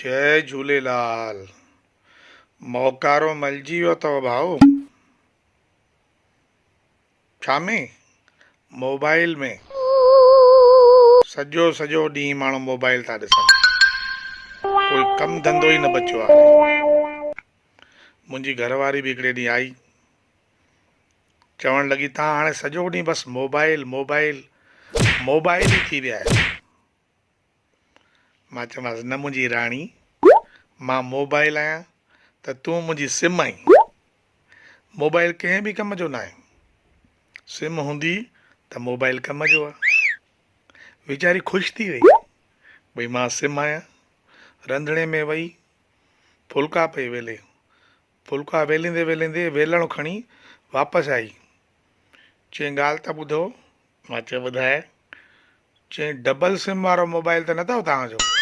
جئي جهوليلال موڪارو ملجي ويو اٿو ڀائو ڇا ۾ موبائل ۾ سڄو سڄو ڏينهن ماڻهو موبائل ٿا ڏسن ڪوئي ڪم ڌنڌو ئي نه بچيو آهي منهنجي گهر واري به هڪڙي ڏينهن آئي چوڻ لڳي تان هاڻي سڄو ڏينهن بس موبائل موبائل موبائل ئي ٿي ويا آهيو مان چيومانس، نه منهنجي راڻي، مان موبائل آهيان ته تون منهنجي سم آهين. موبائل ڪنهن به ڪم جو ناهي. سم هوندي ته موبائل ڪم جو آهي. ويچاري خوش ٿي وئي، ڀئي مان سم آهيان. رنڌڻي ۾ وئي، ڦلڪا پئي ويلي. ڦلڪا ويليندي ويليندي ويلڻ کڻي واپس آئي. چيائين، ڳالهه ته ٻڌو. مان چيو، ٻڌاء. چيائين ڊبل سم وارو موبائل ته نه اٿو توهان جو؟